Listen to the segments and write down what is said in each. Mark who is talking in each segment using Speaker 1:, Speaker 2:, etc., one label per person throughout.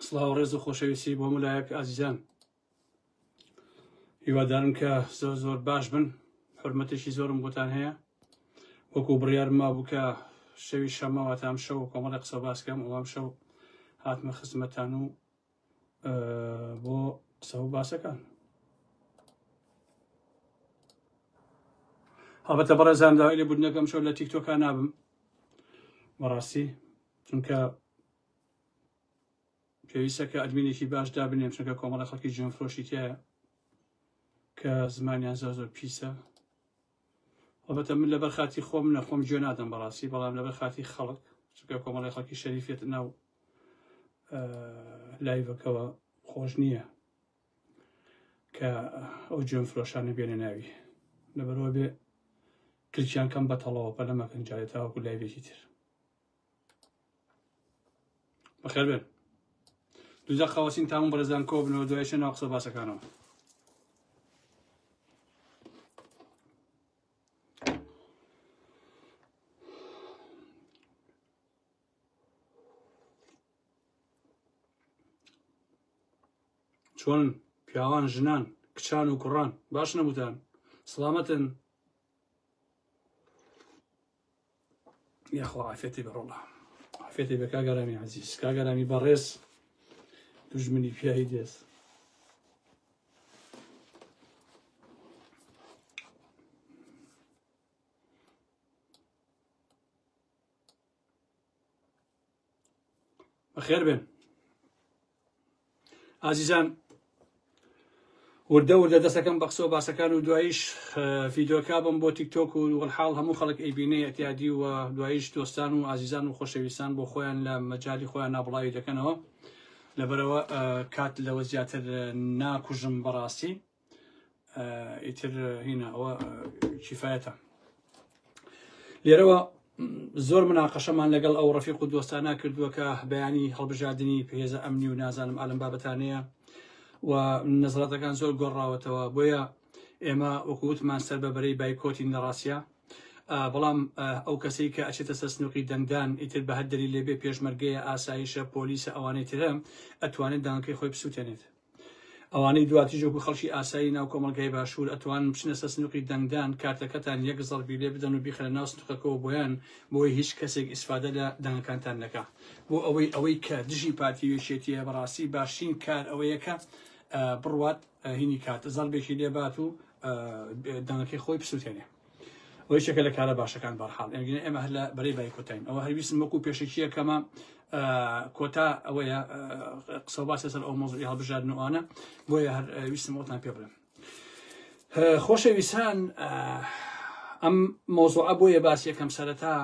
Speaker 1: سڵاو ڕێز و خۆشەویستی بۆ هەموو لایەک ئازیزان هیوادارم کە زۆر زۆر باش بن حرمەتێکی زۆرم بۆتان هەیە وەکو بڕیار مابوو کە شەوی شەمە واتام شەو کۆمەڵی قسە باسکەم ئەوام شەو هاتمە خزمەتان و بۆ قسە و باسەکان هەڵبەتە بەڕێزان داوای لێبوردنەکەم شەو لە تیکتۆکا نابم بەڕاستی چونکە پێویستە کە ئەدمینێکی باش دابنێم چونکە کۆمەڵە خەڵکی جوێن فرۆشی تایە کە زمانیان زۆر زۆر پیسە هەڵبەتە من لەبەر خاتی خۆم نەخۆم گوێ نادەم بەڕاستی بەڵام لەبەر خاتی خەڵک چونکە کۆمەڵی خەڵکی شەریفێت ناو لایڤەکەوە خۆش نییە کە ئەو جوێن فرۆشانە بێنە ناوی لەبەرەوە بێ کلچیان کەم بەتەڵەوە پەلەمەکەن جارێ تاوەکو لایڤێکی تر بەخێر بێن دوجا خەوەسین تامون بەڕێزان کۆ بنەوە دوایشە ناو قسە باسەکانەوە چۆن پیاوان ژنان کچان و کوڕان باش نەبووتان سڵامەتن یاخوا عافێتی بە ڕۆڵە عافێتی بە کاگەرامی عزیز کاگەرامی بەڕێز دوژمنی پیاوی دێز بەخێر بێن ئازیزان وردە وردە دەستەکەم بە قسە و باسەکان و دواییش ڤیدۆکە بم بۆ تیکتۆک و وەلحاڵ هەموو خەڵک ئەیبینێ ئەتیادی و دواییش دۆستان و ئازیزان و خۆشەویستان بۆ خۆیان لە مەجای خۆیان نابڵاوی دەکەنەوە لەبەرەوە کات لەوە زیاتر ناکوژم بەڕاستی ئیتر هینا ئەوە کیفایەتە لێرەوە زۆر مناقەشەمان لەگەڵ ئەو ڕەفیق و دۆستانە کردووە کە بەیانی هەڵبژاردننی پێزە ئەمنی و نازانم ئالم بابەتانەیە و نەزراتەکان زۆر گۆڕاوەتەوە بۆیە ئێمە وەکووتمان سەر بە بەرەی بایکۆتین لە ڕاستە بەڵام ئەو کەسەی کە ئەچێتە سەر سنووقی دەنگدان ئیتر بە هەر دەلیلێ بێ پێشمەرگەیە ئاسایشە پۆلیسە ئەوانەی ترە ئەتوانێت دەنگەکەی خۆی بسووتێنێت ئەوانەی دواتریش وەکو خەڵکی ئاسایی ناو کۆمەڵگای باشوور ئەتوانن بچنە سەر سنوقی دەنگدان کارتەکەتان یەک زەڕبی لێ بدەن و بیخەنە ناو سندوقەکەوە بۆیان بۆی هیچ کەسێک ئیسفادە لە دەنگەکانتان نەکا بۆ ئەوەی ئەوەی کە دژی پارتی و یەکێتیە بەڕاستی باشترین کار ئەوەیە کە بڕوات هینی کات زەربێکی لێ بات و دەنگەکەی خۆی بسووتێنێ. ئەوە یەکێکە لە کارە باشەکان بەرحاڵ ئەگەر ئێمە هەر لە بەرەی بایکۆتاین ئەوە هەرویستم وەکو پێشەکیە کەمە کۆتا ئەوەیە قسە باس لەسەر ئەو مۆزوعی هەڵبژاردن و ئەوانە بۆیە هەر ویستم ئەوتان پێ بڵێم خۆشەویستان ئەم مۆزوعە بۆیە باس یەکەم سەرەتا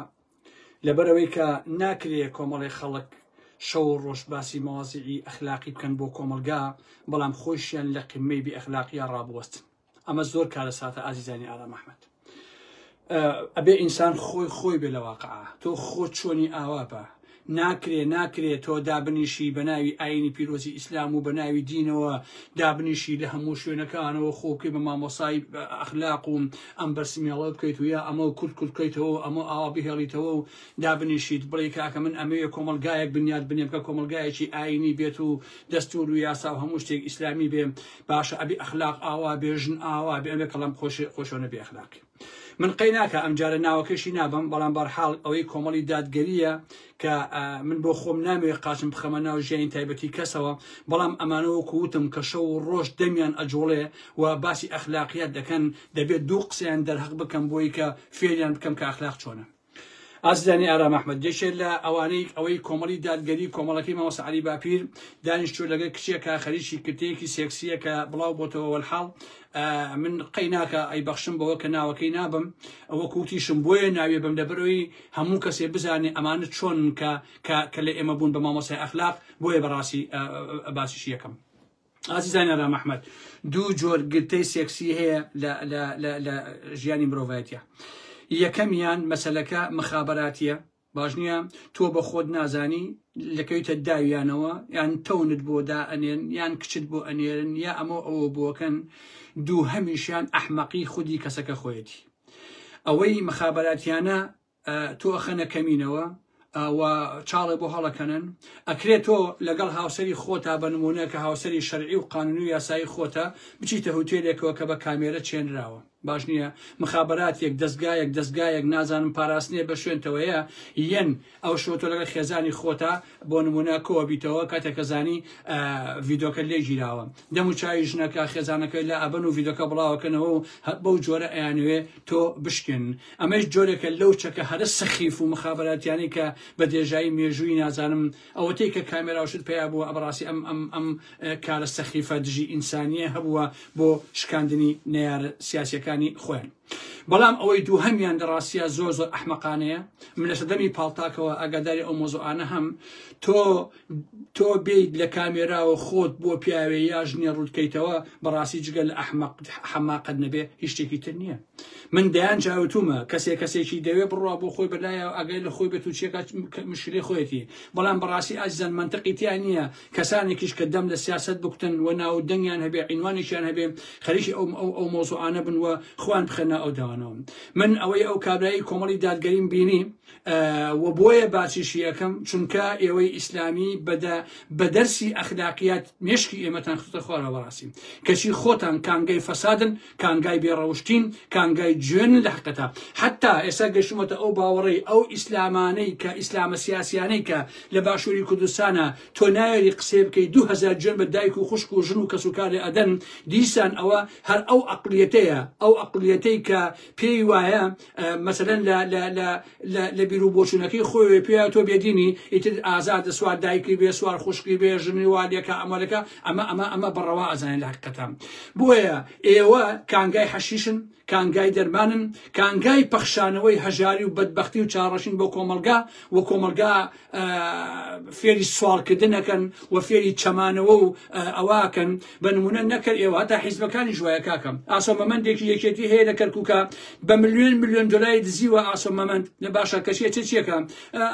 Speaker 1: لەبەرەوەی کە ناکرێ کۆمەڵی خەڵک شەو و ڕۆژ باسی مەوازیعی ئەخلاقی بکەن بۆ کۆمەڵگا بەڵام خۆیشیان لە قمەی بی ئەخلاقیە ڕابوەستن ئەمە زۆر کارەساتە ئازیزانی ئارام ئەحمەد ئەبێ ئینسان خۆی خۆی بێ لە واقعا تۆ خۆ چۆنی ئاوا بە ناکرێ ناکرێ تۆ دابنیشی بە ناوی ئاینی پیرۆزی ئیسلام و بە ناوی دینەوە دابنیشی لە هەموو شوێنەکانەوە خۆ بکەی بە مامۆسای ئەخلاق و ئەم بەرسمیاڵە بکەیت و یا ئەمە و کورت کورت بکەیتەوە ئەمە ئاوا بهێڵیتەوە و دابنیشیت بڵێ کاکە من ئەمەوێ کۆمەڵگایەک بنیات بنێم کە کۆمەڵگایەکی ئاینی بێت و دەستور و یاسا و هەموو شتێک ئیسلامی بێ باشە ئەبی ئەخلاق ئاوا بێ ژن ئاوا بێ ئەمێ کەڵام خۆش خۆشۆنە بێ ئەخلاقی من قەی ناکە ئەم جارە ناوەکەشی نابم بەڵام بەرحاڵ ئەوەی کۆمەڵی دادگەریە کە من بۆ خۆم نامەوێ قاچم بخەمە ناو ژیانی تایبەتی کەسەوە بەڵام ئەمانە وەکو وتم کە شەو و ڕۆژ دەمیان ئەجوڵێ و باسی ئەخلاقیات دەکەن دەبێت دوو قسەیان دەرهەق بکەم بۆی کە فێریان بکەم کە ئەخلاق چۆنە ئازیزانی ئارام ئەحمەد یەکێ لە ئەوانەی ئەوەی کۆمەڵی دادگەری کۆمەڵەکەی مامۆستا عەلی باپیر دانیشتووە لەگەڵ کچێکا خەریکی کرتەیەکی سێکسیە کە بڵاو بۆتەوە وەلحاڵ من قەی ناکە ئەی بەخشم بەوە کە ناوەکەی نابم ئەوە کوتیشم بۆیە ناوێ بم لەبەرەوەی هەموو کەسێ بزانێ ئەمانە چۆن کە کە لە ئێمە بوون بە مامۆستای ئەخلاق بۆیە بەڕاستی باسیشی یەکەم ئازیزانی ئارام ئەحمەد دوو جۆر گرتەی سێکسی هەیە لە لە لە لە ژیانی مرۆڤایەتە یەکەمیان مەسەلەکە مخابراتیە باش نییە تۆ بە خۆت نازانی لەکەویتە داویانەوە یان تەونت بۆ دا ئەنێن یان کچت بۆ ئەنێرن یا ئەمە ئەوە بۆکەن دوو هەمیشیان ئەحمەقی خودی کەسەکە خۆیەتی ئەوەی مخابراتیانە تۆ ئەخەنە کەمینەوە. و چاڵێ بۆ هەڵەکەنن. ئەکرێ تۆ لەگەڵ هاوسەری خۆتا بە نموونە کە هاوسەری شەرعی و قانونی و یاسایی خۆتە بچیتە هوتێلێکەوە کە بە کامێرە چێنراوە. باش نییە مخابەراتێک دەزگایەک دەزگایەک نازانم پاراستنێ بە شوێنتەوەیە یەن ئەو شەو تۆ لەگەڵ خێزانی خۆتا بۆ نمونە کۆ بیتەوە کاتێک کە زانی ڤیدۆکە لێ گیراوە دەم و چاوی ژنەکە خێزانەکەی لە ئەبەن و ڤیدۆکە بڵاوەکەنەوە و بەو جۆرە ئەیانەوێ تۆ بشکێن ئەمەش جۆرێکە لەو چەکە هەرە سەخیف و مخابەراتیانەی کە بە درێژایی مێژووی نازانم ئەوەتەی کە کامێرا و شت پەیا بووە بەڕاستی ئەم ئەم ئەم کارە سەخیفە دژی ئینسانیە هەبووە بۆ شکاندنی نەیارە سیاسیەکانی خۆیان. بەڵام ئەوەی دووهەمیان لە ڕاستیا زۆر زۆر ئەحمەقانەیە من لە سەردەمی پاڵتاکەوە ئاگاداری ئەو مۆزوعانە هەم تۆ تۆ بیت لە کامێراوە خۆت بۆ پیاوێ یا ژنێ ڕووتکەیتەوە بەڕاستی جگە لە ئەحمەق حەماقەت نەبێ هیچ شتێکی تر نییە من دەیان جار وتومە کەسێ کەسێکی دەوێ بڕوا بۆ خۆی بەلایە ئاگای لە خۆی بێت و چیەکە مشکلەی خۆیەتی بەڵام بەڕاستی ئازیزان مەنتقی تیا نییە کەسانێکیش کە دەم لە سیاسەت بکوتن و ناو دەنگیان هەبێ عینوانێکیان هەبێ خەریکی ئەو ئەو ئەو مۆزوعانە بن و خۆیان بخەنە ئەو داوانەوە من ئەوەی ئەو کابرایی کۆمەڵی دادگەریم بینی و بۆیە باسیشی ئەکەم چونکە ئێوەی ئیسلامی بەدە بە دەرسی ئەخلاقیات مێشکی ئێمەتان خستە خوارەوە بەڕاستی کەچی خۆتان کانگای فەسادن کانگای بێڕەوشتین کانگای جوێنن لە حقیقەتا حتا ئێستا گەشتومەتە ئەو باوەڕەی ئەو ئیسلامانەی کە ئیسلامە سیاسیانەی کە لە باشووری کوردستانە تۆ ناوێری قسەی بکەی 2000 جوێن بە دایک و خوشک و ژن و کەسوکارێ ئەدەن دیسان ئەوە هەر ئەو ئەقلیەتەیە ئەو ئەقلیەتەی کە پێی وایە مەسەلەن لە لە لە لە لە بیر و بۆچوونەکەی خۆی پێ تۆ بێدینی ئیتر ئازادە سوار دایکی بێ سوار خوشکی بێ ژنی والێکە ئەمەلەکە ئەمە ئەمە ئەمە بەڕەوا ئەزانێت لە حقیقەتە بۆیە ئێوە کانگای حەشیشن کانگای دەرمانن کانگای پەخشانەوەی هەژاری و بەدبەختی و چاڕەشین بۆ کۆمەڵگا و کۆمەڵگا فێری سواڵکردن ئەکەن و فێری چەمانەوە و ئەوەکەن بە نمونە نەکرد ئێوە هەتا حیزبەکانیش وایە کاکەم ئاسۆ مەمەندێکی یەکێتی هەیە لە کەرکووکە بە ملیۆن ملیۆن دلاری دزیوە ئاسۆ مەمەند لە باشە کەچیە چ چیەکە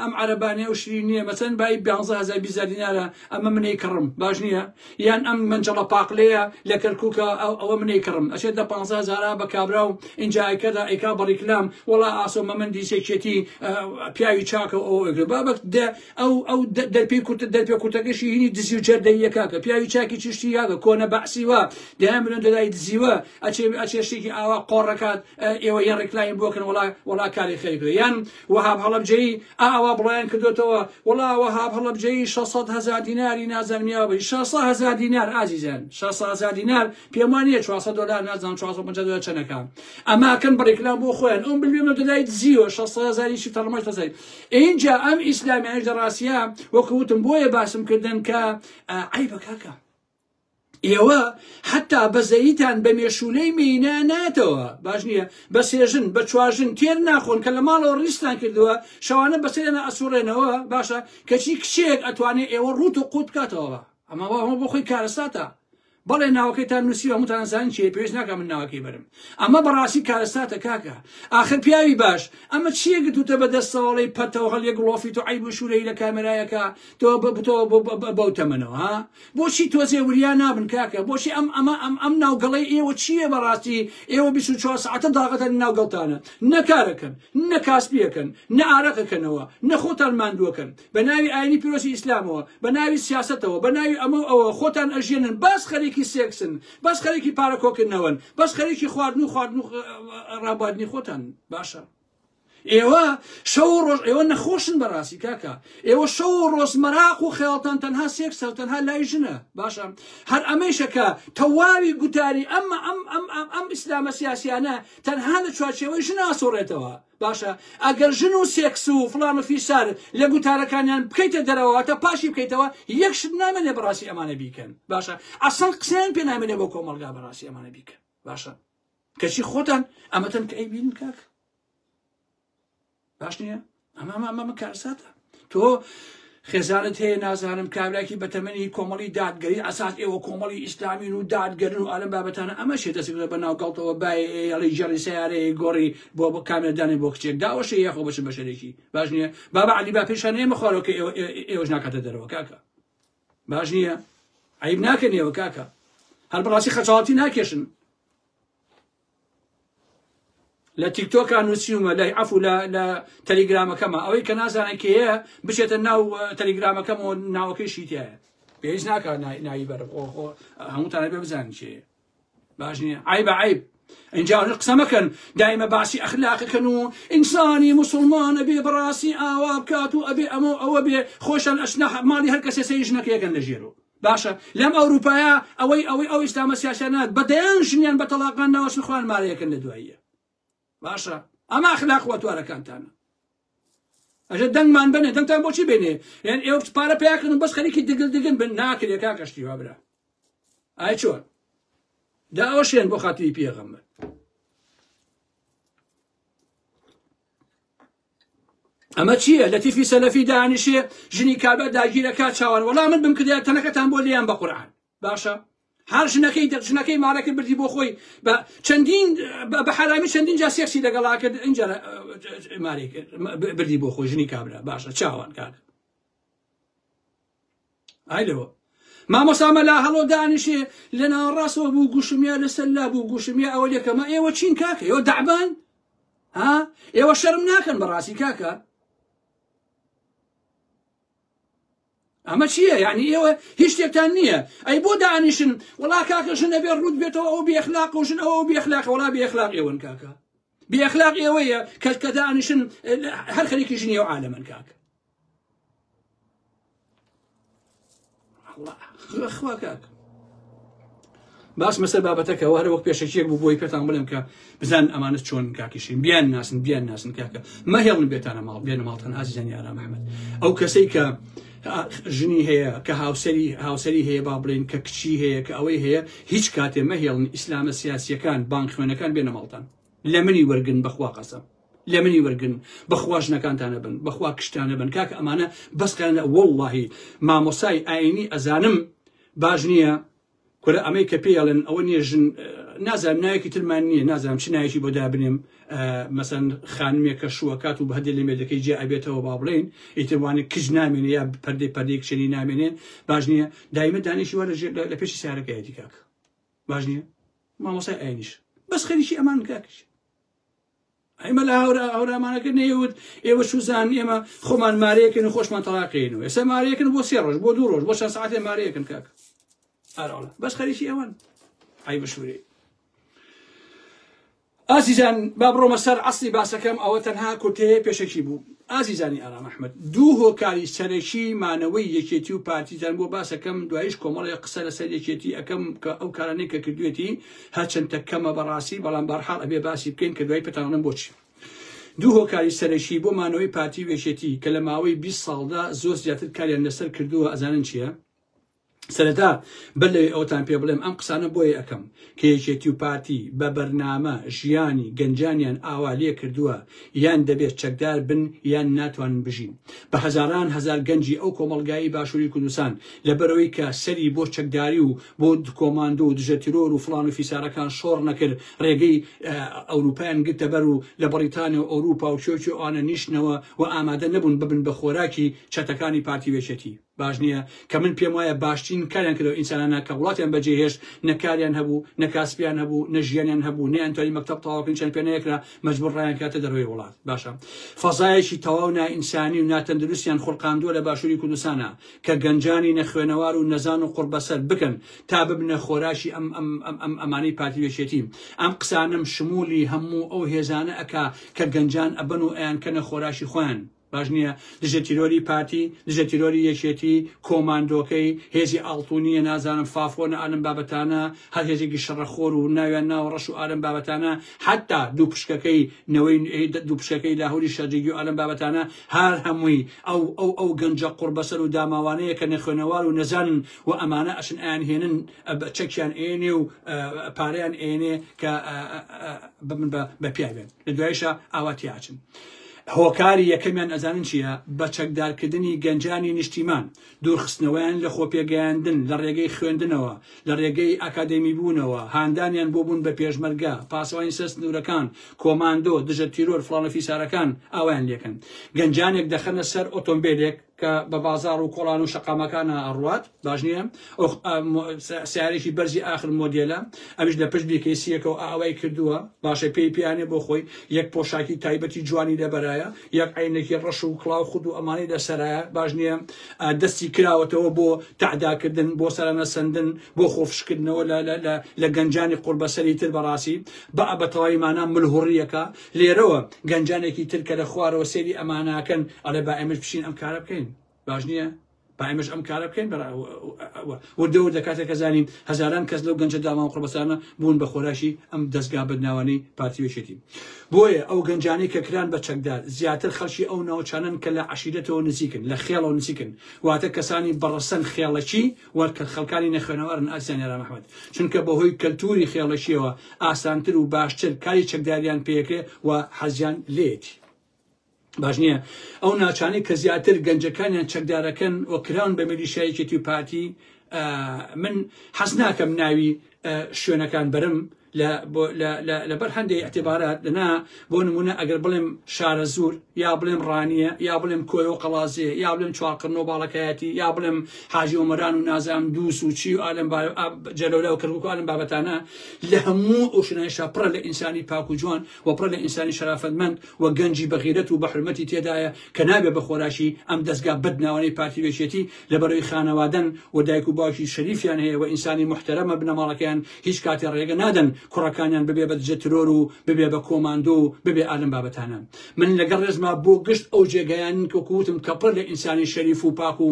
Speaker 1: ئەم عەرەبانەیە و شری نییە مەسەن بای 15000 دینارە ئەمە منەی کڕم باش نییە یان ئەم مەنجەڵە پاقلەیە لە کەرکووکە ئەوە منەی کڕم ئەچێت دە 15 هەزارا بە کابرا و ئینجا ئەیکەدا ئەیکا بە ڕیکلام وەڵا ئاسۆ مەمەندی سێکێتی پیاوی چاکە ئەو ئەگرێ بابەک دە ئەو ئەو دەرپێی کورتە دەرپێ کورتەکەشی هینی دزی و جەردەییە کاکە پیاوی چاکی چشتی کاکە کۆنە بەعسی وا دەیان ملیۆن دۆلاری دزیوە ئەچێ ئەچێ شتێکی ئاوا قۆڕەکات ئێوە یان ڕیکلامی بۆکەن وەڵا وەڵا کاری خێری کردوە یان وەهاب هەڵەبجەیی ئاوا بڵاویان کردوێتەوە وەڵا وەهاب هەڵەبجەیی 600 هەزار دیناری نازانم یاوە 600 هەزار دینار ئازیزان 600 هەزار دینار پێم وانە 400 دلار نازانم 450 دلار چەنەکە ئەماکەن بڕیکلام بۆ خۆیان ئەو ملیۆن دلاری دزیوە 600 هەزاری چی تەڕمەش تەزای ئینجا ئەم ئیسلامیانش لە ڕاستیا وەکو وتم بۆیە باسم کردن کە عیبە کاکە ئێوە حتا بەزەیتان بە مێشولەی مێینە ناتەوە باش نییە بە سێژن بە چوارژن تێر ناخۆن کە لە ماڵەوە ڕیستان کردووە شەوانە بەسەرێنە ئەسوڕێنەوە باشە کەچی کچێک ئەتوانێ ئێوە ڕوت و قوت بکاتەوە ئەمە ئەمە بۆ خۆی کارەساتە بەڵێ ناوەکەیتان نووسیوە هەمووتان ئەزانن چیە پێویست ناکا من ناوەکەی بەرم ئەمە بەڕاستی کارەساتە کاکە ئاخر پیاوی باش ئەمە چییە گرتوتە بە دەستەوەڵی پەتەوە هەڵیە گڵۆفی تو عیب و شورەی لە کامێرایەکە تۆ بتۆ بەو تەمەنەوە ها بۆچی تۆزێ وریا نابن کاکە بۆچی ئەم ئەمە ئەم ئەم ناوگەڵی ئێوە چییە بەڕاستی ئێوە 24 ساعتە داغەتە ناوگەڵتانە نەکارەکەن نە کاسپیەکەن نە ئارەقەکەنەوە نە خۆتان ماندووەکەن بە ناوی ئاینی پیرۆزی ئیسلامەوە، بە ناوی سیاسەتەوە، بە ناوی ئەمە و ئەوە خۆتان ئەژیەنن، بەس خەریکی سێکسن، بەس خەریکی پارە کۆکردنەوەن، بەس خەریکی خواردن و خواردن و ڕابواردنی خۆتانن. باشە ئێوە شەو و ڕۆژ ئێوە نەخۆشن بەڕاستی کاکە ئێوە شەو و ڕۆژ مەراق و خەیاڵتان تەنها سێکسە و تەنها لای ژنە باشە هەر ئەمەیشە کە تەواوی گوتاری ئەم ئەم ئەم ئەم ئەم ئیسلامە سیاسیانە تەنها لە چوارچێوەی ژن ئاسۆڕێتەوە باشە ئەگەر ژن و سێکس و فڵان و فیسار لە گوتارەکانیان بکەیتە دەرەوە واتە پاشی بکەیتەوە یەک شت نامێنێ بەڕاستی ئەمانە بیکەن باشە ئەسڵ قسەیان پێ نامێنێ بۆ کۆمەڵگا بەڕاستی ئەمانە بیکەن باشە کەچی خۆتان ئەمەتەن کە ئەیبین کاک باش نییە ئەمە ئەمە ئەمە کارساتە تۆ خێزانت هەیە نازانم کابراکی بەتەمەنی کۆمەڵی دادگەری ئەساس ئێوە کۆمەڵی ئیسلامین و دادگەرن و ئالم بابەتانە ئەمە شێ دەستێک بە ناو گەڵتەوە بایەڵی جەڕی سیارەیە گۆڕی بۆ بۆ کامێردانێ بۆ کچێک داوەشێ یاخۆ بچن بە شەرێکی باش نییە بابا علی با پێشان ئێمە خوارەوە کە ئێوەش ناکاتە دەرەوە کاکە باش نییە عیب ناکەن ئێوە کاکە هەر بەڕاستی خەچاڵەتی ناکێشن. لە تیکتۆکا نووسیومە لە عەفو لە لە تەلیگرامەکەمە ئەوەی کە نازانێت کێیە بچێتە ناو تەلیگرامەکەم و ناوەکەیشی تایە پێویست ناکا ناوی بەرم خۆ خۆ هەمووتان بێ بزانن کێیە باش نییە عیبە عیب اینجا قسە مەکەن دایمە باسی ئەخلاقەکەن و ئینسانی مسلمان ئەبێ بەڕاستی ئاوا بکات و ئەبێ ئەمە ئەوە بێ خۆشان ئەشنا ماڵی هەر کەسێ سەیری ژنەکەیەکەن لە ژێرەوە باشە لەم ئەوروپایە ئەوەی ئەوەی ئەو ئیسلامە سیاسیانە بە دەیان ژنیان بە تەڵاقان ناوەچن خۆیان مارەیەکەن لە دواییە باشە ئەمە ئەخلاق وەتوارەکانتانە ئەژە دەنگمان بنێ دەنگتان بۆچی بێنێ یان ئێوە پارە پیاکردن بەس خەریکی دگل دگن بن ناکرێ کاکە شتی وا برا ئای چۆن داوەشێن بۆ خاتری پێغەمبەر ئەمە چییە لەتیفی سەلەفی دانیشێ ژنی کابرا داگیرەکە چاوان وەڵا من بمکردایە تەنەکەتان بۆ لێیان بە قورعان باشە هەر ژنەکەی ژنەکەی مارەکە بردی بۆ خۆی بە چەندین بە حرامی چەندین جا سێکسی لەگەڵا کرد اینجا مارەی کرد بردی بۆ خۆی ژنی کابرا باشە چاوان کاک ئای لەوە مامۆستا مەلا هەڵۆ دانیشێ لە ناوەڕاستەوە بوو گوشم یا لەسەر لا بوو گوشم یا ئەوە لێکەمە ئێوە چین کاکە ئێوە دەعبان ها ئێوە شەرم ناکەن بەڕاستی کاکە ئەمە چییە یعنی ئێوە هیچ شتێکتان نییە ئەی بۆ دانیشن وڵا کاکە ژن ئەبێ ڕوت بێتەوە ئەو بێخلاق و ژن ئەوە بێخلاق وڵا بێخلاق ئێوەن کاکە بێخلاق ئێوەیە کە کە دانیشن هەر خەریکی ژنی و عالەمن کاکە خوا کاک باس مەسەر بابەتەکەەوە هەر وەک پێشەکیەک بوو بۆی پێتان بڵێم کە بزان ئەمانە چۆن کاکیشین بیان ناسن بیان ناسن کاکە مەهێڵن بێتانە ماڵ بێنە ماڵتان ئازیزانی ئارام ئەحمەد ئەو کەسەی کە ژنی هەیە کە هاوسەری هاوسەری هەیە با بڵێن کە کچی هەیە کە ئەوەی هەیە هیچ کاتێ مەهێڵن ئیسلامە سیاسیەکان بانگ خوێنەکان بێنە ماڵتان لە منی وەرگن بەخوا قەسەم لە منی وەرگن بەخوا ژنەکانتانە بن بەخوا کشتانە بن کاکە ئەمانە بەس قیانە وەڵڵاهی مامۆسای ئاینی ئەزانم باش نییە کورە ئەمەی کە پێی ئەڵێن ئەوە نییە ژن نازانم ناوێکی ترمان نییە نازانم چ ناوێکی بۆ دابنێم مەسەن خانمێک کە شووەکات و بەهدێ لە مێردەکەی جیا ئەبێتەوە با بڵێین ئیتر وانە کچ نامێنێ یا پەردەی پەردەی کچێنی نامێنێ باش نییە دایمە دانیشی وا لە پێشی سارەکەیەتی کاک باش نییە مامۆسای ئاینیش بەس خەریکی ئەمان کاکیش ئێمە لە هاورا هاورامانەکە نەیوت ئێوە چوزان ئێمە خۆمان مارەیەکن و خۆشمان تەلاقین و ئێستا مارەیەکن بۆ سێ ڕۆژ بۆ دوو ڕۆژ بۆ چەند ساعتێ مارەیەکن کاک ئاراڵە بەس خەریکی ئەوان ئای بشورێ ئازیزان با بڕۆمە سەر ئەسلی باسەکەم ئەوە تەنها کورتەیە پێشەکی بوو ئازیزانی ئارام ئەحمد دوو هۆکاری سەرەکی مانەوەی یەکێتی و پارتیتان بۆ باسەکەم دوایش کۆمەڵێ قسە لەسەر یەکێتی ئەەکەم کە ئەو کارانەی کە کردوێتی هەرچەندە کەمە بەڕاستی بەڵام بەرحاڵ ئەبێ باسی بکەین کە دوای پێتان بۆچی دوو هۆکاری سەرەکی بۆ مانەوەی پارتی و یەکێتی کە لە ماوەی 20 ساڵدا زۆر زیاتر کاریان لەسەر کردووە ئەزانن چییە؟ سەرەتا بەر لەوەی ئەوەتان پێ بڵێم ئەم قسانە بۆیە ئەکەم کە یەکێتی و پارتی بە بەرنامە ژیانی گەنجانیان ئاوا لێ کردووە یان دەبێت چەکدار بن یان ناتوانن بژین بە هەزاران هەزار گەنجی ئەو کۆمەڵگایەی باشووری کوردستان لەبەرئەوەی کە سەری بۆ چەکداری و بۆ کۆماندۆ و دژە تیرۆر و فڵان و فیسارەکان شۆڕ نەکرد ڕێگەی ئەوروپایان گرتە بەر و لە بەڕیتانیا و ئەوروپا و کوێ کوێ ئەوانە نیشتنەوە و ئامادە نەبوون ببن بە خۆراکی چەتەکانی پارتی و یەکێتی. باش نییە کە من پێم وایە باشترین کاریان کردەوە ئینسانانە کە وڵاتیان بەجێ هێشت نە کاریان هەبوو نە کاسپیان هەبوو نە ژیانیان هەبوو نەیانتوانی مەکتەب تەواوکردن چیان پێ نەکرا مەجبور ڕایان کاتە دەرەوەی وڵات باشە فەزایەکی تەواو نائینسانی و ناتەندروستیان خوڵقاندووە لە باشووری کوردستانە کە گەنجانی نەخوێنەوار و نەزان و قوڕبەسەر بکەن تا ببنە خۆراکی ئەم ئەم ئەم ئەم ئەمانەی پارتی و یەکێتی ئەم قسانەم شمولی هەموو ئەو هێزانە ئەکا کە گەنجان ئەبەن و ئەیانکەنە خۆراکی خۆیان باش نییە دژە تیرۆری پارتی دژە تیرۆری یەکێتی کۆماندۆکەی هێزی ئاڵتونیە نازانم فافۆنە ئالم بابەتانە هەر هێزێکی شەڕەخۆر و ناویان ناوە ڕەش و ئالم بابەتانە حتا دوو پشکەکەی نەوەی دوو پشکەکەی لاهوری شەجێگی و ئالم بابەتانە هەر هەمووی ئەو ئەو ئەو گەنجە قوڕبەسەر و داماوانەیە کە نەخوێنەوار و نەزانن و ئەمانە ئەچن ئەیان هێنن چەکیان ئێنێ و پارەیان ئێنێ کە ببن بە پیاوێن لە دوایشە ئاوا تیاچن. هۆکاری یەکەمیان ئەزانن چییە؟ بە چەکدارکردنی گەنجانی نیشتیمان، دوورخستنەوەیان لە خۆپێگەیاندن لە ڕێگەی خوێندنەوە، لە ڕێگەی ئاکادێمیبوونەوە، هاندانیان بۆ بوون بە پێشمەرگە، پاسەوانی سەر سنوورەکان، کۆماندۆ، دژە تیرۆر، فڵان و فیسارەکان ئاوایان لێکەن. گەنجانێک دەخەنە سەر ئۆتۆمبێلێک، کە بە بازاڕ و کۆڵان و شەقامەکانا ئەڕوات باش نییە سیارێکی بەرزی ئاخر مۆدێلە ئەویش لە پشت بیکەیسیەکەەوە ئاوای کردووە باشە پێی پیانێ بۆ خۆی یەک پۆشاکی تایبەتی جوانی لەبەرایە یەک عینێکی ڕەش و کڵاو خود و ئەمانەی لەسەرایە باش نییە دەستی کراوەتەوە بۆ تەعداکردن بۆ سەرانەسەندن بۆ خۆفشکردنەوە لە گەنجانی قوربەسەری تر بەڕاستی بە بە تەواوی مانا ملهوڕیەکە لێرەوە گەنجانێکی تر کە لە خوارەوە سەیری ئەماناکەن ئەڵێ با ئێمەش بچین ئەم کارە بکەین باش نییە؟ با ئێمەش ئەم کارە بکەین وردە وردە کاتێک کە زانین هەزاران کەس لەو گەنجە دامان قڕبەسانە بوون بە خۆراکی ئەم دەستگا بەدناوانەی پارتی وێشێتی بۆیە ئەو گەنجانەی کە کران بە چەکدار زیاتر خەڵکی ئەو ناوچانن کە لە عەشیرەتەوە نزیکن لە خێڵەوە نزیکن واتە کەسانی بەڕەسەن خێڵەکی وەک خەڵکانی نەخوێنەوارن ئازیزان یاران ئەحمەد چونکە بەهۆی کەلتوری خێڵەکیەوە ئاسانتر و باشتر کاری چەکداریان پێکرێ و حەزیان لێیەتی باش نییە ئەو ناچانەی کە زیاتر گەنجەکانیان چەکدارەکەن و کراون بە میلیشیا یەکێتی و پارتی من حەز ناکەم ناوی شوێنەکان بەرم لەبەر هەندێک اعتبارات دەنا بۆ نمونە ئەگەر بڵێم شارەزوور یا بڵێم ڕانیە یا بڵێم کۆیە و قەڵازێ یا بڵێم چوارقرن و باڵەکایەتی یا بڵێم حاجی ئۆمەران و نازام دووس و چی و ئالم جەلەولا و کەرکوک و ئالم بابەتانە لە هەموو ئەو شوێنانەشا پڕە لە ئینسانی پاک و جوان و پڕە لە ئینسانی شەرافەتمەند و گەنجی بەغیرەت و بەحورمەتی تێدایە کە نابێ بە خۆراکی ئەم دەزگا بەدناوانەی پارتی و یەکێتی لەبەرئەوەی خانەوادەن و دایک و باوکی شەریفیان هەیە و ئینسانی موحتەرەمە بنەماڵەکەیان هیچ کاتێ ڕێگە نادەن کوڕەکانیان ببێ بە دژە ترۆر و ببێ بە کۆماندۆ و ببێ ئالەم بابەتانە من لەگەڵ ڕێزما بۆ گشت ئەو جێگایانن کە وەکو وتم کە پڕ لە ئینسانی شەریف و پاک و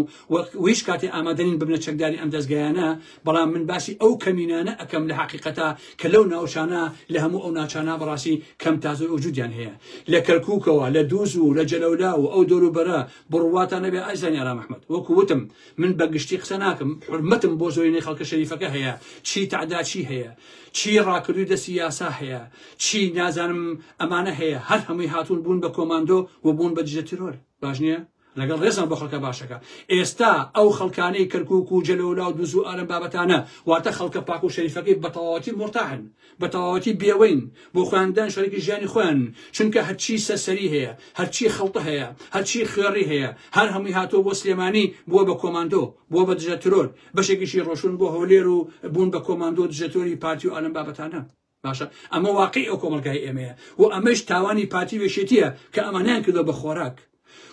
Speaker 1: و هیچ کاتێ ئامادە نین ببنە چەکداری ئەم دەزگایانە بەڵام من باسی ئەو کەمینانە ئەکەم لە حەقیقەتا کە لەو ناوچانە لە هەموو ئەو ناچانە بەڕاستی کەم تا زۆر وجودیان هەیە لە کەرکوکەوە لە دووز و لە جەلەولا و ئەو دەوروبەرە بڕواتان نەبێ ئازیزانی ئارام ئەحمەد وەکو وتم من بە گشتی قسە ناکەم حورمەتم بۆ زۆرینەی خەڵکە شەریفەکە هەیە چی تەعدا چی هەیە چی ڕاکردووی دەستی یاسا هەیە چی نازانم ئەمانە هەیە هەر هەمووی هاتوون بوون بە کۆماندۆ و بوون بە دژە تیرۆر باش نییە؟ لەگەڵ ڕێزم بۆ خەڵکە باشەکە ئێستا ئەو خەڵکانەی کەرکوک و جەلەولا و دوز و ئالەم بابەتانە واتە خەڵکە پاک و شەریفەکەی بە تەواوەتی مورتاحن بە تەواوەتی بێوەین بۆ خۆیان دان شەریکی ژیانی خۆیان چونکە هەرچی سەرسەری هەیە هەرچی خەڵتە هەیە هەرچی خوێڕی هەیە هەر هەمووی هاتووە بۆ سلێمانی بووە بە کۆماندۆ بووە بە دژە ترۆر بەشێکیشی ڕۆشون بۆ هەولێر و بوون بە کۆماندۆ دژە ترۆری پارتی و ئالەم بابەتانە باشە ئەمە واقعی ئەو کۆمەڵگای ئێمەیە و ئەمەش تاوانی پارتی و یەکێتیە کە ئەمانیان کردوە بە خۆراک.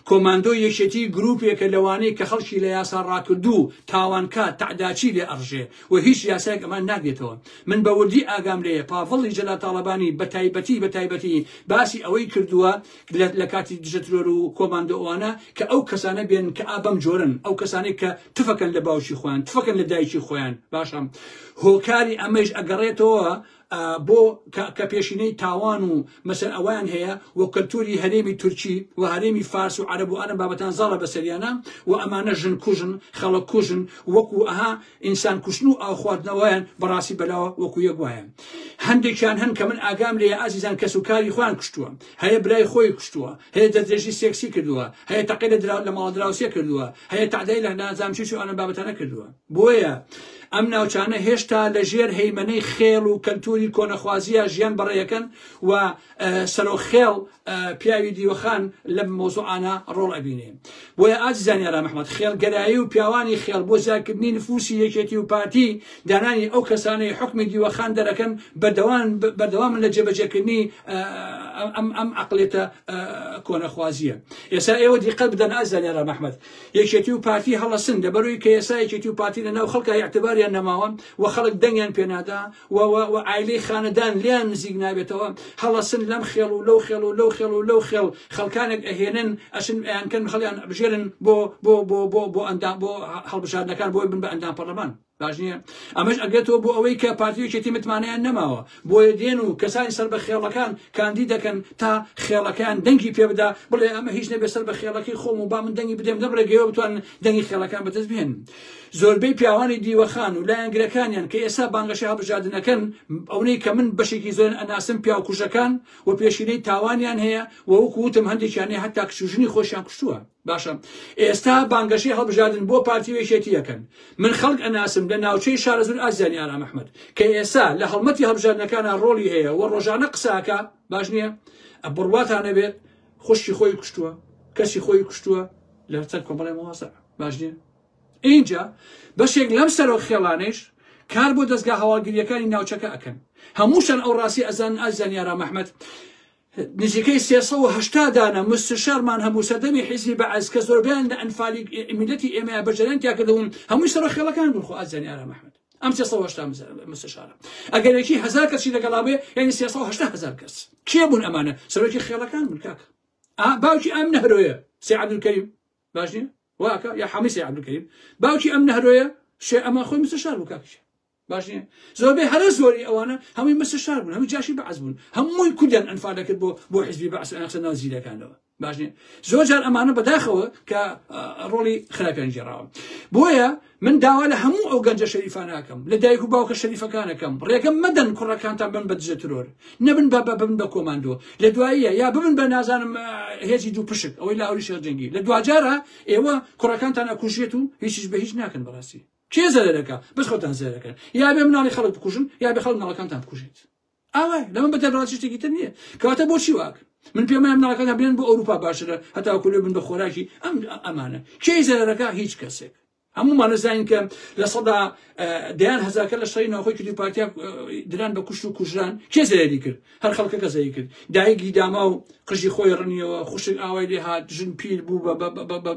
Speaker 1: کۆماندۆی یەکێتی گروپێکە لەوانەی کە خەڵکی لە یاسا ڕاکردوو تاوانکار تەعداچی لێ ئەڕژێ و هیچ یاسایەک ئەمان ناگرێتەوە. من بە وردی ئاگام لێیە پاڤڵی جەلال تاڵەبانی بە تایبەتی بە تایبەتی باسی ئەوەی کردووە لە کاتی دژە ترۆر و کۆماندۆ ئەوانە کە ئەو کەسانە بێن کە ئا بەم جۆرن ئەو کەسانەی کە تفەکەن لە باوکی خۆیان تفەکەن لە دایکی خۆیان باشە هۆکاری ئەمەیش ئەگەڕێتەوە بۆ کە پێشینەی تاوان و مەسەر ئەویان هەیە و کەلتوری هەرێمی تورکی و هەرێمی فارس و عەرەب و ئەرم بابەتان زاڵە بەسەریانە و ئەمانە ژن کوژن خەڵک کوژن وەکو ئەها ئینسان کوشتن و ئاو خواردنەوەیان بەڕاستی بەلاوە وەکو یەک وایە هەندێکیان هەن کە من ئاگام لێیە ئازیزان کەس و کاری خۆیان کوشتووە هەیە برای خۆی کوشتووە هەیە دەستدرێژی سێکسی کردووە هەیە تەقەی لە درا لە ماڵە دراوسێ کردووە هەیە تەعدای لە نازانم چی چی ئەم بابەتانە کردووە بۆیە ئەم ناوچانە هێشتا لە ژێر هەیمەنەی خێڵ و کەلتوری کۆنەخوازیە ژیان بەڕێیەکەن و سەرۆک خێڵ پیاوی دیوەخان لەم مەوزوعانە ڕۆڵ ئەبینێ. بۆیە ئازیزانی ئارام ئەحمەد خێڵگەرایی و پیاوانی خێڵ بۆ زیادکردنی نفوسی یەکێتی و پارتی دانانی ئەو کەسانەی حوکمی دیوەخان دەرەکەن بەردەوامن لە جێبەجێکردنی ئەم ئەم عەقڵیەتە کۆنەخوازیە. ئێستا ئێوە دیقەت بدەن ئازیزانی ئارام ئەحمەد یەکێتی و پارتی هەڵەسن لەبەرەوەی کە ئێستا یەکێتی و پارتی لەناو خەڵکا ئیعتباریان نەماوە و خەڵک دەنگیان پێنادا و و و عایلەی خانەدان لێیان نزیک نابێتەوە هەڵەسن لەم خێڵ و لەو خێڵ و لەو خێڵ و لەو خێڵ خەڵکانێک ئەهێنن ئەچن ئەیانکەن خەڵیان ئەبژێرن بۆ بۆ بۆ بۆ بۆ ئەندام بۆ هەڵبژاردنەکان بۆی بن بە ئەندام پەرلەمان باش نییە ئەمەش ئەگرێتەوە بۆ ئەوەی کە پارتی و یەکێتی متمانەیان نەماوە بۆیە دێن و کەسانی سەر بە خێڵەکان کاندید دەکەن تا خێڵەکەیان دەنگی پێ بدا بڵێ ئەمە هیچ نەبێ سەر بە خێڵەکەی خۆم و با من دەنگی بدەم لەم ڕێگەیەوە بتوانن دەنگی خێڵەکان بەدەست بهێنن زۆربەی پیاوانی دیوەخان و لایەنگرەکانیان کە ئێستا بانگەشەی هەڵبژاردن ئەکەن ئەونەی کە من بەشێکی زۆریان ئەناسم پیاوکوژەکان و پێشینەی تاوانیان هەیە و وەکو وتم هەندێکیان هەیە هەتا کچ و ژنی خۆشیان کوشتووە باشە ئێستا بانگەشەی هەڵبژاردن بۆ پارتی و یەکێتی ئەکەن من خەڵک ئەناسم لە ناوچەی شارەزوور ئازیزانی ئارام ئەحمەد کە ئێستا لە هەڵمەتی هەڵبژاردنەکانا ڕۆڵی هەیە و ڕۆژانە قسە ئەکا باش نییە بڕواتان نەبێت خوشکی خۆی کوشتووە کەسی خۆی کوشتووە. لەسەر کۆمەڵی مەوازع باش نییە؟ ئینجا بەشێک لەم سەرۆک خێڵانەیش کار بۆ دەزگا هەواڵگرییەکانی ناوچەکە ئەکەن. هەمووشان ئەو ڕاستی ئەزانن ئازیزان یارام ئەحمەد نزیکەی 380 دانە مستشارمان هەبوو سەردەمی حیزبی بەعس کە زۆربەیان لە ئەنفالی میللەتی ئێمەیان بەشداریان تیا کردبوون هەمووی سەرۆک خێڵەکان بوون خۆ ئازیزان یارام ئەحمەد ئەم 380 مستشارە ئەگەر یەکی هەزار کەسی لەگەڵا بێ یعنی 380 هەزار کەس کێ بوون ئەمانە سەرۆکی خێڵەکان بوون کاکە باوکی ئەم نەهرۆیە سێ عەبدولکەریم باش نییە واکە یا حەمی سێ عەبدولکەریم باوکی ئەم نەهرۆیە شێ ئەمە خۆی مستشار بوو کاکە باش نییە زۆربەی هەرە زۆری ئەوانە هەمووی مستشار بوون هەمووی جاشی بەعس بوون هەمووی کوردیان ئەنفال دەکرد بۆ بۆ حزبی بەعس ئەخسە ناو زیرەکانەوە باش نییە زۆر جار ئەمانە بەداخەوە کە ڕۆڵی خراپیان گێڕاوە بۆیە من داوا لە هەموو ئەو گەنجە شەریفانەکەم لە دایک و باوکە شەریفەکانەکەم ڕێگەم مەدەن کوڕەکانتان بن بە دژە ترۆر نەبن بە ببن بە کۆماندۆ لە دواییە یا ببن بە نازانم هێزی دوو پشک ئەوەی لاوری شێرجەنگی لە دواجارە ئێوە کوڕەکانتان ئەکوژێت و هیچیش بە هیچ ناکەن بەڕاستی کێ زەرەرەکە بەس خۆتان زەرەکەن یا بێ مناڵی خەڵک بکوژن یا بێ خەڵک مناڵەکانتان بکوژێت ئاوای لەمە بەتر بەڕاستی شتێکی تر نییە کەواتە بۆچی واک من پێم وایە مناڵەکان بێن بۆ ئەوروپا باشترە هەتاوەکو لێ بن بە خۆراکی ئەم ئەمانە کێ زەرەرەکە هیچ کەسێک هەموومان نەزانین کە لە سەدا دەیان هەزارکە لە شەڕی ناوخۆی کردی پارتیا دران بە کوشت و کوژران کێ زەرەری کرد هەر خەڵکەکە زەری کرد دایکی داما و قژی خۆی ڕنیەوە خوشک ئاوای لێ هات ژن پیر بوو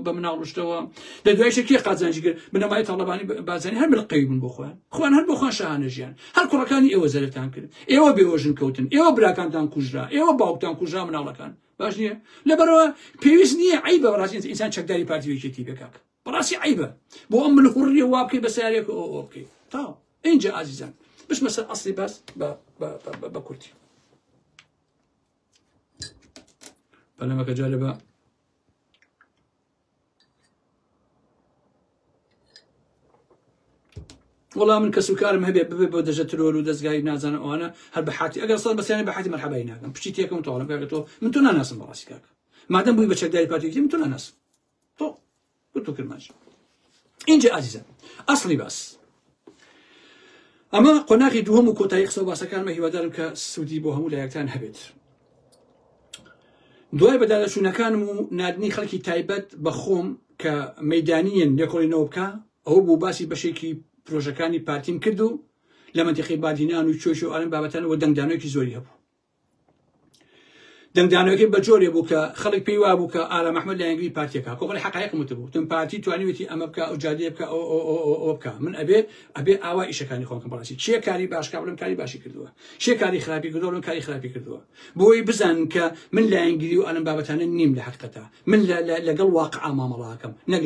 Speaker 1: بە مناڵ شتەوە لە دوایشە کێ قازانجی کرد بنەمای تاڵەبانی بازانی هەر ملقەوی بوون بۆ خۆیان خۆیان هەر بۆ خۆیان شاهانە ژیان هەر کوڕەکانی ئێوە زەرتان کرد ئێوە بێوەژن کەوتن ئێوە براکانتان کوژرا ئێوە باوکتان کوژرا مناڵەکان باش نییە لەبەرەوە پێویست نییە عیبە بەڕاستی ئینسان چەکداری پارتی یەکێتی بێ کاک بەڕاستی عیبە بۆ ئەم ملهوڕیە وا بکەی بە سیارێک ئەو بکەی تا اینجا ئازیزان بچمە سەر ئەسلی باس بە کورتی پەلەمەکە جارێ بە وەڵا من کەس و کارم هەبێ ببێ بۆ دەژە ترۆر و دەستگای نازانم ئەوانە هەر بە حاتی ئەگەر سەد بەسیانی بە حاتی مەرحەبای ناکەم پشتی تێکەم تۆڵم کاکە تۆ من تۆ ناناسم بەڕاستی کاکە مادەم بووی بە چەکداری پارتی من تۆ ناناسم تۆ تۆ کرمانج اینجا ئازیزان ئەسڵی باس ئەمە قۆناغی دووەم و کۆتایی قسە و باسەکانمە هیوادارم کە سوودی بۆ هەموو لایەکتان هەبێت دوای بەدادەچوونەکانم و ناردنی خەڵکی تایبەت بە خۆم کە مەدانیان لێکۆڵینەوە بکە ئەو بوو باسی بەشێکی پرۆژەکانی پارتیم کرد و لە منتیقی بادینان و چۆش و ئالم بابەتانەوە دەنگدانەوەکی زۆری هەبوو دەنگدانەوەکەی بە جۆرێ بوو کە خەڵک پێی وابوو کە ئارام ئەحمەد لایەنگری پارتیەکە کۆمەڵی حەقایقم وتبوو وتم پارتی توانیوێتی ئەمە بکە ئەو جادەیە بکە ئەو ئەو ئەو ئەو ئەو بکە من ئەبێ ئەبێ ئاوا ئیشەکانی خۆم بکەم بەڕاستی کێ کاری باش کا بڵێم کاری باشی کردووە کێ کاری خراپی کردووە بڵێم کاری خراپی کردووە بۆی بزانن کە من لایەنگری و ئەلم بابەتانە نیم لە حەقیقەتا من لەگەڵ واقع مامەڵاکەم نەک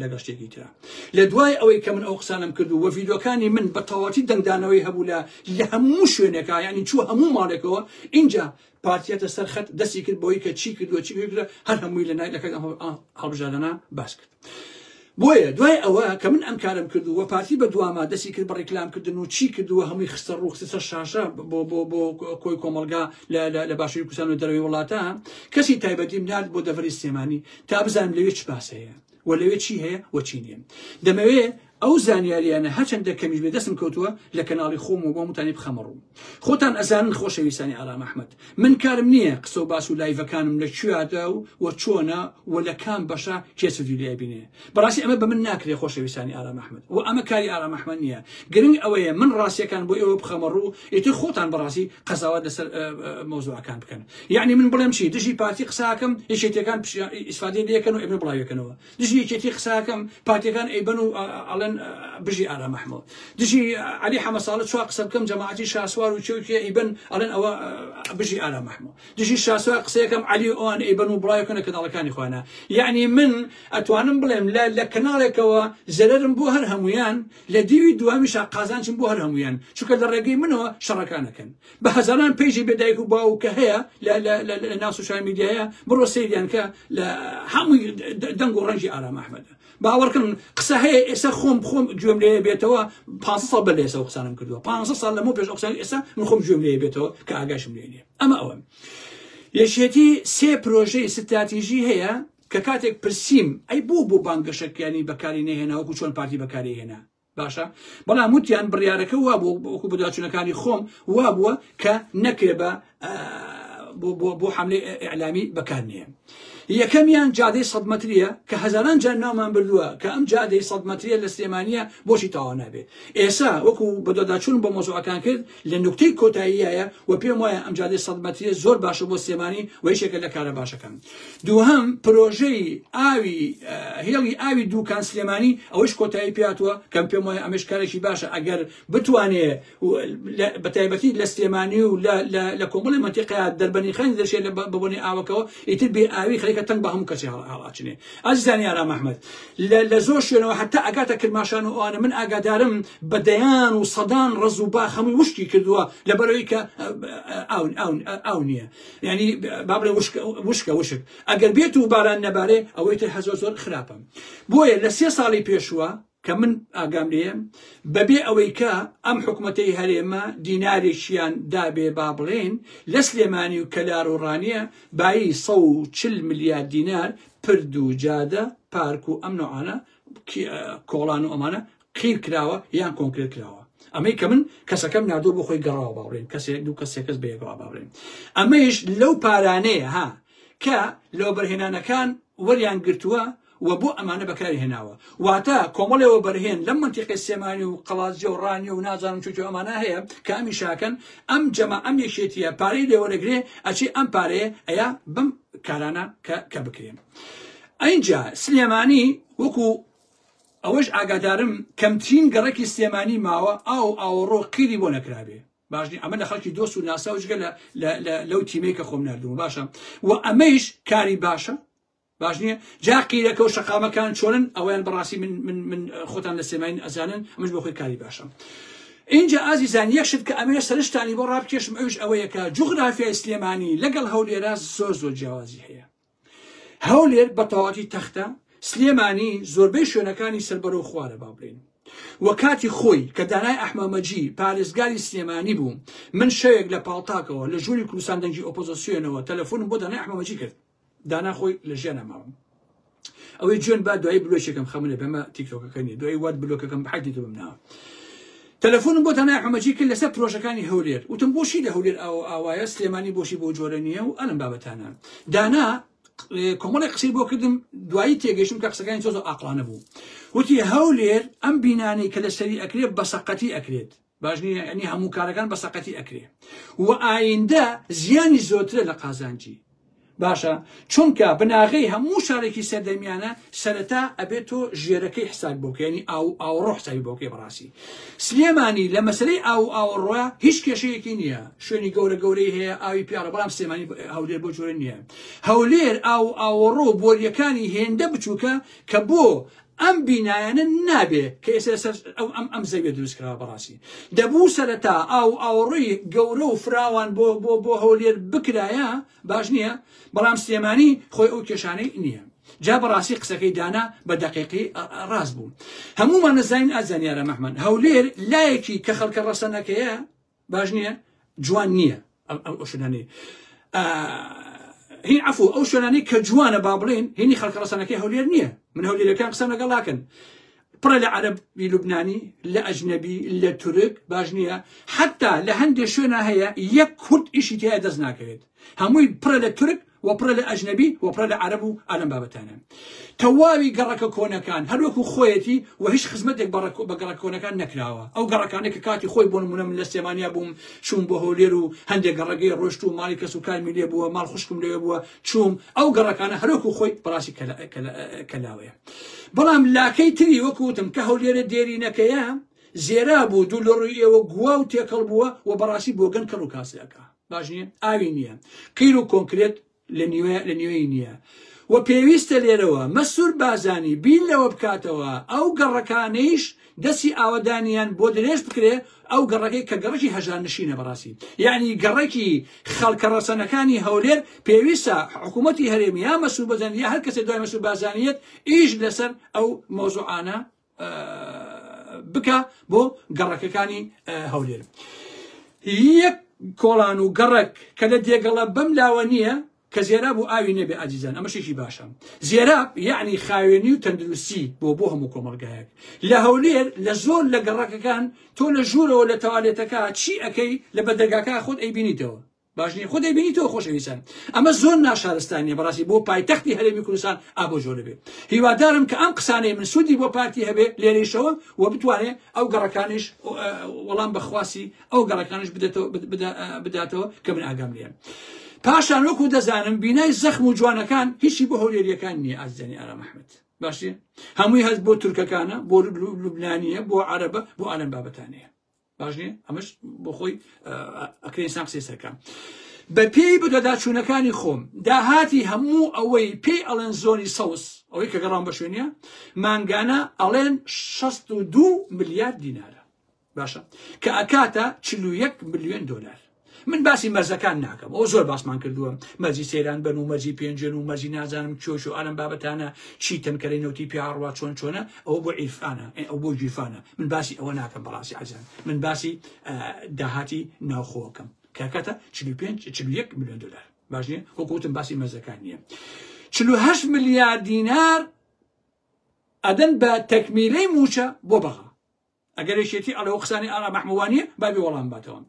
Speaker 1: لەگەڵ شتێکی ترا لە دوای ئەوەی کە من ئەو قسانم کرد و ڤیدیۆکانی من بە تەواوەتی دەنگدانەوەی هەبوو لە لە هەموو شوێنێکا یعنی چوو هەموو ماڵێکەوە اینجا پارتیەتە سەر خەت دەستی کرد بۆی کە چی کردووە چی کردووە هەر هەمووی لە نای لەکە هەڵبژاردەنا باس کرد بۆیە دوای ئەوە کە من ئەم کارم کرد و پارتی بە دواما دەستی کرد بە ڕیکلام کردن و چی کردووە هەمووی خستە ڕوو خستە سەر شاشە بۆ بۆ بۆ کۆی کۆمەڵگا لە باشووری کوردستان و دەرەوەی وڵاتە کەسی تایبەتیم نارد بۆ دەڤەری سلێمانی تا بزانم لەوێ چ باس هەیە و لەوێ چی هەیە و چی نییە دەمەوێ ئەو زانیاریانە هەرچەندە کەمیش بێ دەستم کەوتووە لە کەناڵی خۆم و بۆ متانی بخەمە ڕوو خۆتان ئەزانن خۆشەویستانی ئارام ئەحمەد من کارم نییە قسە و باس و لایڤەکانم لە کوێدا و و چۆنە و لە کام بەشە کێ سوودی لێ ئەبینێ بەڕاستی ئەمە بە من ناکرێ خۆشەویستانی ئارام ئەحمەد و ئەمە کاری ئارام ئەحمەد نییە گرنگ ئەوەیە من ڕاستیەکان بۆ ئێوە بخەمە ڕوو ئیتر خۆتان بەڕاستی قەزاوەت لەسەر مەوزوعەکان بکەن یعنی من بڵێم چی دژی پارتی قساکەم یەکێتیەکان ئیسفادەی لێکەن و ئێمە بڵاویەکەنەوە دژی یەکێتی قساکەم پارتیەکان ئەیبەن و ئەڵێن بژی ئارام ئەحمەد دژی عەلی حەمەساڵە چوار قسە بکەم جەماعەتی شاسوار و کێ و کێ ئەیبەن ئەڵێن ئەوە بژی ئارام ئەحمەد دژی شاسوار قسەیەکەم عەلی و ئەوان ئەیبەن و بڵاویەکەنە کەناڵەکانی خۆیانە یعنی من ئەتوانم بڵێم لە لە کەناڵێکەوە زەرەرم بۆ هەر هەمویان لە دیوی دووامیشا قازانجم بۆ هەر هەمویان چونکە لە ڕێگەی منەوە شەڕەکانەکەن بە هەزاران page ی بێ دایک و باوک کە هەیە لە لە لە لە ناو سۆشیال میدیایە بڕۆ سەیریان کە لە هەمووی دەنگ و ڕەنگی ئارام ئەحمەدە باوەڕکەن قسە هەیە ئێستا خۆم خۆم گوێم لێ بێتەوە 15 ساڵ بەر لە ئێستا ئەو قسانەم کردووە 15 ساڵ لەمەو پێش ئەو قسانە ئێستا من خۆم گوێم لێ بێتەوە کە ئاگاشم لێ نییە ئەمە ئەوە یەکێتی سێ پرۆژەی ستراتیژی هەیە کە کاتێک پرسیم ئەی بۆ بۆ بانگەشەکانی بەکاری نەهێنا وەکو چۆن پارتی بەکاری هێنا باشە بەڵام وتیان بڕیارەکە وابوو وەکو بەدواچوونەکانی خۆم وابووە کە نەکرێ بە بۆ حملەی ئیعلامی بەکار نییە. یەکەمیان جادەی سەد مەتریە کە هەزاران جار ناومان بردووە کە ئەم جادەی سەد مەتریە لە سلێمانیە بۆچی تەواو نابێ. ئێسا وەکو بەدواداچوونم بۆ مەوزوعەکان کرد لە نوکتەی کۆتاییایە و پێم وایە ئەم جادەی سەد مەتریە زۆر باشە بۆ سلێمانی و یەکێکە لە کارە باشەکان. دووهەم پرۆژەی ئاوی هێڵی ئاوی دووکان سلێمانی ئەوەیش کۆتایی پێهاتووە کە پێم وایە ئەمەش کارێکی باشە ئەگەر بتوانێ بە تایبەتی لە سلێمانی و لە کۆمەڵی مەنتیقەیە دەربەنیخانی دەشێت لە بەبۆنەی ئاوەکەوە ئیتر بێ ئاوی خەریکە تەنگ بە هەموو کەسی هەڵاچنێ. ئازیزانی ئارام ئەحمەد لە زۆر شوێنەوە حتا ئەگاتە کرماشان و ئەوانە من ئاگادارم بە دەیان و سەدان ڕەز و باخ هەمووی وشکی کردووە لەبەرەوەی کە ئاو ئاو ئاو نییە، یعنی با بڵێ وشک وشکە وشک ئەگەر بێت و باران نەبارێ ئەوەی تر هەر زۆر زۆر خراپە. بۆیە لە سێ ساڵی پێشووە کە من ئاگام لێیە بەبێ ئەوەی کە ئەم حکومەتەی هەرێمە دینارێکیان دابێ با بڵێین لە سلێمانی و کەلار و ڕانیە بایی 140 ملیار دینار پرد و جادە پارک و ئەم نوعانە کۆڵان و ئەمانە قیر کراوە یان کۆنکرێت کراوە. ئەمەی کە من کەسەکەم ناردووە بۆ خۆی گەڕاوە با بڵێین کەسێک دوو کەس سێ کەس بەیەکەوە با بڵێین ئەمەیش لەو پارانەیە ها کە لە وەبەرهێنانەکان وەریان گرتووە و بۆ ئەمانە بەکاری هێناوە. واتە کۆمەڵێ وەبەرهێن لەم مەنتیقەی سلێمانی و قەڵادزێ و ڕانیە و نازانم چوچو ئەمانە هەیە کە ئەم ئیشاکەن، ئەم جەما ئەم یەکێتیە پارەی لێوەرەگرێ ئەچێ ئەم پارەیە ئەیا بەم کارانە کە بکرێن. ئینجا سلێمانی وەکو ئەوەش ئاگادارم کەمترین گەڕەکی سلێمانی ماوە ئاو ئاوەڕۆ قیری بۆ نەکرابێ. باش نیە ئەمە لە خەڵکی دۆست و ناسا و جگە لە لەو تیمەی کە خۆم ناردوومە باشە و ئەمەیش کاری باشە باش نییە جا قیرەکە و شەقامەکان چۆنن ئەویان بەڕاستی من من من خۆتان لە سێماین ئەزانن ئەمەش بۆ خۆی کاری باشە. اینجا ئازیزان یەک شت کە ئەمەوێ سەرشتانی بۆ ڕابکێشم ئەوش ئەوەیە کە جوغرافیای سلێمانی لەگەڵ هەولێرا زۆر زۆر جیاوازی هەیە. هەولێر بە تەواوەتی تەختە، سلێمانی زۆربەی شوێنەکانی سەربەرەو خوارە با بڵێین. و کاتی خۆی کە دانای ئەحمەمەجی پارێزگاری سلێمانی بوو من شەوێک لە پاڵتاکەوە لە ژووری کوردستان دەنگی ئۆپۆزسیۆنەوە تەلەفۆنم بۆ دانای ئەحمەمەجی کرد. دانا خۆی لە ژیانا ماوە. ئەوەی جوێن با دوایی بلۆکێکم خەمنە بەمە تیکتۆکەکە نیە دوایی وات بلۆکەکەم بەحەدی تۆ بمناوە. تەلەفۆنم بۆ دانای ئەحمەمەجی کرد لەسەر پرۆژەکانی هەولێر وتم بۆچی لە هەولێر ئاو ئاوایە سلێمانی بۆچی بۆ جۆرە نییە و ئەلم بابەتانە. دانا کۆمەڵێک قسەی بۆ کردم دوایی تێگەیشتم کە قسەکانی زۆر زۆر ئاقڵانە بوو. وتی هەولێر ئەم بینانەی کە لەسەری ئەکرێت بە سەقەتی ئەکرێت باش نییە، یعنی هەموو کارەکان بە سەقەتی ئەکرێ و ئایندە زیانی زۆرترە لە قازانجی. باشە چونکە بناغەی هەموو شارێکی سەردەمیانە سەرەتا ئەبێت تۆ ژێرەکەی حساب بۆ بکەی، یعنی ئاو ئاوەڕۆ حسابی بۆ بکەی. بەڕاستی سلێمانی لە مەسەلەی ئاو ئاوەڕۆ هیچ کێشەیەکی نییە، شوێنی گەورە گەورەی هەیە ئاوی پیاڕە، بەڵام سلێمانی هەولێر بۆ جۆرە نییە. هەولێر ئاو ئاوەڕۆ بۆریەکانی هێندە بچووکە کە بۆ ئەم بینایانە نابێ کە ئێستا لەسەر ئەو ئەم ئەم زەویە دروست کراوە. بەڕاستی دەبوو سەرەتا ئاو ئاوەڕۆی گەورە و فراوان بۆ بۆ بۆ هەولێر بکرایە باش نییە، بەڵام سلێمانی خۆی ئەو کێشانەی نییە. جا بەڕاستی قسەکەی دانا بە دەقیقی ڕاست بوو. هەمومان نەزانین ئازانیارە مەحمەد هەولێر لایەکی کە خەڵکە ڕەسەنەکەیە باش نییە جوان نییە ئەو شوێنانەی هین عفو ئەو شوێنانەی کە جوانە با بڵێن هینی خەڵکە ڕەسەنەکەی هەولێر نییە. من هەولێرەکان قسەم لەگەڵ ناکەن، پڕە لە عەرەبی لوبنانی لە ئەجنەبی لە تورک باش نییە. حتا لە هەندێک شوێنە هەیە یەک کورد ئیشی تیا دەست ناکەوێت، هەمووی پڕە لە تورک و پڕە لە ئەجنەبی و پڕە لە عەرەب و ئالەم بابەتانە. تەواوی گەڕەکە کۆنەکان هەروەکو خۆیەتی و هیچ خزمەتێک بە گەڕەکە کۆنەکان نەکراوە. ئەو گەڕەکانەی کە کاتی خۆی بۆ نمونە من لە سلێمانیا بووم چووم بۆ هەولێر و هەندێک گەڕەکەی ڕۆشت و ماڵی کەس و کارمی لێ بووە، ماڵ خوشکم لەوێ بووە، چووم ئەو گەڕەکانە هەروەکو خۆی بەڕاستی کەلاوەیە. بەڵام لاکەی تری وەکو وتم کە هەولێرە دێرینەکەیە زێرا بوو دوو لە ڕووی ئێوە گووا و تێکەڵ بووە و بەڕاستی بۆگەن کەڕ و کاسەکە باش نییە، ئاوی نییە، قیر و کۆنکرێت لە نیوەی نییە. و پێویستە لێرەوە مەسرور بازانی بیر لەوە بکاتەوە ئەو گەڕەکانەیش دەستی ئاوەدانیان بۆ درێژ بکرێ، ئەو گەڕەکەی کە گەڕەکی هەژارنشینە بەڕاستی یعنی گەڕەکی خەڵکە ڕەسەنەکانی هەولێر پێویستە حکوومەتی هەرێم یا مەسرور بازانی یا هەر کەسێک دوای مەسرور بازانیەت ئیش لەسەر ئەو مەوزوعانە بکە بۆ گەڕەکەکانی هەولێر. یەک کۆڵان و گەڕەک کە لە دێگەڵە بەم لاوە نییە کە زێراب و ئاوی نەبێ ئازیزان، ئەمەشێکی باشە. زێراب یعنی خاوێنی و تەندروستی بۆ هەموو کۆمەڵگایەک. لە هەولێر لە زۆر لە گەڕەکەکان تۆ لە ژوورەوە لە تەوالێتەکە چی ئەەکەی لە بەدەرگاکە خۆت ئەیبینیتەوە. باش نیە خۆ دەیبینی تۆ خۆشەویستان ئەمە زۆر ناشارستانیە بەڕاستی بۆ پایتەختی هەرێمی کوردستان ئابۆ جۆرە بێ هیوادارم کە ئەم قسانەی من سوودی بۆ پارتی هەبێ لێرەیشەوە و بتوانێ ئەو گەڕەکانیش وەڵام بەخواسی ئەو گەڕەکانیش بداتەوە کە من ئاگام لێن. پاشان وەکو دەزانم بینای زەخم و جوانەکان هیچی بۆ هەولێریەکان نییە ئازیزانی ئارام ئەحمد باشێ هەمووی هەست بۆ تورکەکانە بۆ لوبنانیە بۆ عەرەبە بۆ ئالەم بابەتانەیە باش نییە ئەمەش بۆ خۆی ئەکرێ ئینسان قسەی سەرکە بە پێی بەدواداچوونەکانی خۆم داهاتی هەموو ئەوەی پێی ئەڵێن زۆنی سەوز ئەوەی کە گەڕان بە شوێنە مانگانە ئەڵێن 62 ملیار دینارە باشە کە ئەکاتە 41 ملیۆن دلار من باسی مەرزەکان ناکەم ئەو زۆر باسمان کردووە مەرجی سەیران بەن و مەرجی پێنجێن و مەرجی نازانم چۆش و ئالم بابەتانە چی تەنکەرەی نەوتی پیاڕوا چۆن چۆنە ئەوە بۆ عیرفانە ئەو بۆ گیرفانە من باسی ئەوە ناکەم بەڕاستی عەزیزان من باسی داهاتی ناوخۆکەم کاکاتە 45 41 میلیۆن دلار باش نییە وەکو وتم باسی مەرزەکان نییە 48 ملیار دینار ئەدەن بە تەکمیلەی موچە بۆ بەغا ئەگەر یەکێتی ئەڵێ ئەو قسانەی ئارام ئەحمە وانیە با بێ وەڵام باتەوە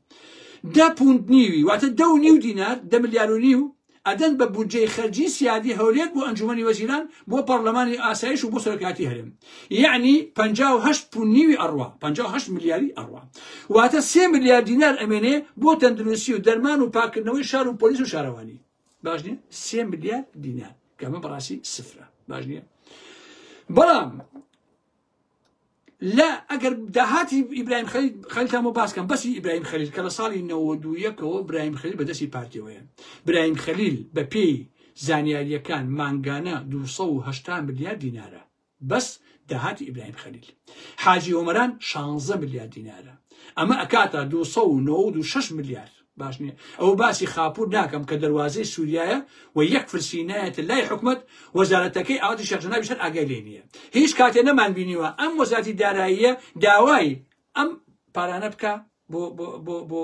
Speaker 1: دە پوند نیوی واتە دە و نیو دینار 10 ملیار و نیو ئەدەن بە بودجەی خەرجی سیادی هەولێر بۆ ئەنجومەنی وەزیران بۆ پەرلەمانی ئاسایش و بۆ سەرۆکایەتی هەرێم یعنی 58 پوند نیوی ئەڕوا 58 ملیاری ئەڕوا واتە 3 ملیار دینار ئەمێنێ بۆ تەندروستی و دەرمان و پاکردنەوەی شار و پۆلیس و شارەوانی باش نییە 3 ملیار دینار کە ئەمە بەڕاستی سفرە باش نییە بەڵام لە ئەگەر داهاتی ئیبراهیم خەلیل خەلیلتان بۆ باس کەم بەسی ئیبراهیم خەلیل کە لە ساڵی 91ەوە برایم خەلیل بەدەستی پارتیەوەیە برایم خەلیل بە پێی زانیاریەکان مانگانە 280 ملیار دینارە بەس داهاتی ئیبراهیم خەلیل حاجی ئۆمەران 16 ملیار دینارە ئەمە ئەکاتە 296 ملیار باش نییە ئەو باسی خاپور ناکەم کە دەواازەی سووریایە و یەک فلسی نایەتە لای حکومت وەزارەتەکەی ئاواتی شێخ جەنابیش هەر ئاگای لێ نییە هیچ کاتێ نەمان بینیوە ئەم وەزارەتی داراییە داوای ئەم پارانە بکە بۆ بۆ بۆ بۆ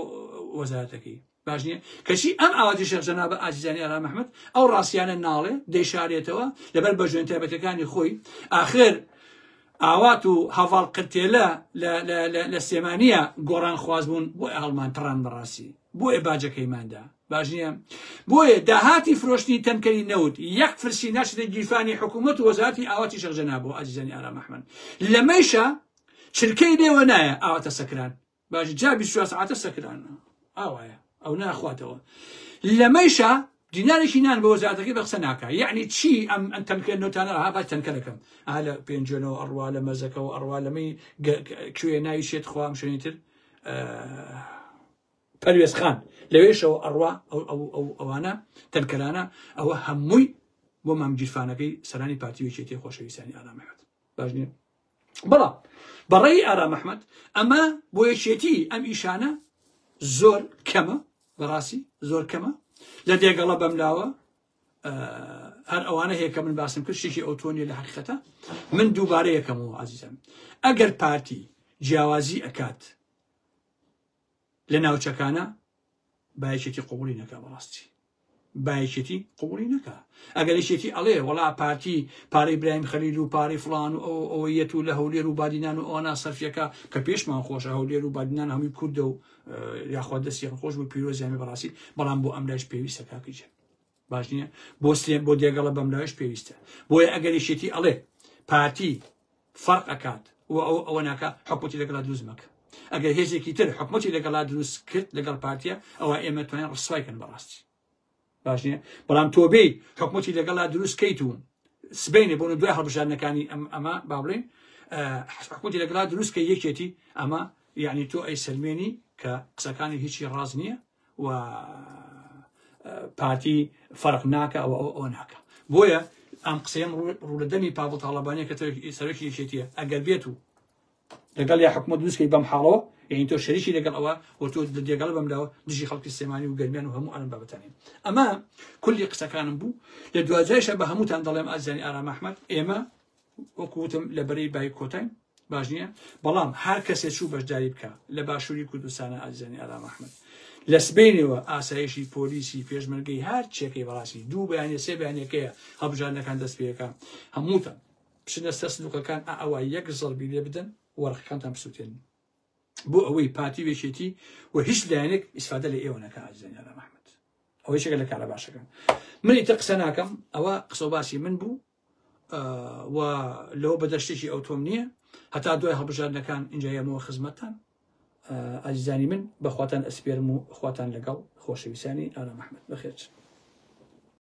Speaker 1: وەزارەتەکەی باش نییە کەچی ئەم ئاواتی شێخ جەنابە ئازیزانی ئارام ئەحمەد ئەو ڕاستیانە ناڵێ دەیشارێتەوە لەبەر بەژێن تایبەتەکانی خۆی ئاخر ئاوات و هەڤاڵ قرتێلە لە سلێمانیە گۆڕان خواز بوون بۆ هەڵمان پڕان بەڕاستی بۆیە باجەکەیماندا باش نییە بۆیە داهاتی فرۆشتنی تەنکەری نەوت یەک فرسی ناچێتە گیرفانی حکوومەت و وەزارەتی ئاواتی شێخ جەنابەوە ئازیزانی ئارام ئەحمەد لەمەیشە چرکەی لێوە نایە ئاواتە سەکران باش جا 24 سەعاتە سەکران ئاوایە ئەو ناخواتەوە لەمەیشە دینارێکی نان بە وەزارەتەکەی بە قسە ناکا یعنی چی ئەم ئەم تەنکە نەوتانە ها با تەنکە دەکەم ئا لە پێنجوێنەوە ئەڕوا لە مەزەکەوە ئەڕوا لەمەی کوێ ناوی شێت خوا ئەم شوێنی تر پەروێزخان لەوێشەوە ئەڕوا ئەو ئەو ئەو ئەوانە تەنکەرانە ئەوە هەمووی بۆ مام گیرفانەکەی سەرانی پارتی و یەکێتی خۆشەویستانی ئارام ئەحمەد باش نییە بەڵام بەڕێی ئارام ئەحمەد ئەمە بۆ یەکێتی ئەم ئیشانە زۆر کەمە بەڕاستی زۆر کەمە لە دێگەڵە بەملاوە هەر ئەوانە هەیە کە من باسم کرد شتێکی ئەوتۆ نیە لە حقیقەتە من دووبارە یەکەمەوە عزیزم ئەگەر پارتی جیاوازی ئەکات لە ناوچەکانە با یەکێتی قبوڵی نەکا بەڕاستی با یەکێتی قبوڵی نەکا ئەگەر یەکێتی ئەڵێ وەڵا پارتی پارەی برایم خەلیل و پارەی فلان و ئەو ئەوەیەت و لە هەولێر و بادینان و ئەوانە سەرفیەکە کە پێشمان خۆشە هەولێر و بادینان هەمووی کوردە و یاخوا دەستی خۆش بوو پیرۆزیان بەڕاستی بەڵام بۆ ئەملایش پێویستە کاکیجە باش نییە بۆ سلێم بۆ دێگەڵە بەملایش پێویستە بۆیە ئەگەر یەکێتی ئەڵێ پارتی فەرق ئەکات و ئەو ئەوە ناکا حکومەتی لەگەڵا دروست مەکە ئەگەر هێزێکی تر حکومەتی لەگەڵا دروست کرد لەگەڵ پارتیە ئەوە ئێمە توانین ڕسوای کەن بەڕاستی باش نییە بەڵام تۆ بێی حکومەتی لەگەڵا دروست کەیت و سبینێ بۆ دوای هەڵبژاردنەکانی ئەم ئەمە با بڵێن حکومەتی لەگەڵا دروست کە یەکێتی ئەمە یعنی تۆ ئەی سلمێنی کە قسەکانی هیچی ڕاست نییە و پارتی فەرق ناکە ئەوە ئەو ئەوە ناکە بۆیە ئەم قسەیەم ڕوو لە دەمی پاڤڵ تاڵەبانیە کە سەرۆکی یەکێتیە ئەگەر بێت و لەگەڵ یا حکومەت دروستکەی بەم حاڵەوە یعنی تۆ شەریکی لەگەڵ ئەوە و تۆ دێگەڵ بەملاوە دژی خەڵکی سلێمانی و گەرمیان و هەموو ئەم بابەتانین ئەمە کولی قسەکانم بوو لە دواجایشە بە هەمووتان دەڵێم ئازیزانی ئارام ئەحمەد ئێمە وەکو وتم لە بەرەی بایکۆتاین باش نییە بەڵام هەر کەسێ چوو بەشداری بکە لە باشووری کوردستانە ئازیزانی ئارام ئەحمەد لە سبینەوە ئاسایشی پۆلیسی پێشمەرگەی هەر چێکەی بەڕاستی دوو بەیانە سێ بەیانەکەیە هەڵبژاردنەکان دەست پێەکە هەمووتان بچنە سەر سندوقەکان ئەوە یەک زەربی لێ بدەن وەرقەکانتان بسووتێن. بۆ ئەوەی پارتی و یەکێتی و هیچ لایەنێک ئیسفادە لە ئێوە نەکا ئازیزانی ئارام ئەحمەد. ئەوە یەکێکە لە کارە باشەکان. من ئیتر قسە ناکەم، ئەوە قسە و باسی من بوو و لەوە بەدەر شتێکی ئەوتۆم نییە. هەتا دوای هەڵبژاردنەکان ئینجا یەمەوە خزمەتتان ئازیزانی من، بەخواتان ئەسپێرم و خواتان لەگەڵ. خۆشەویستانی ئارام ئەحمەد بەخێرچن.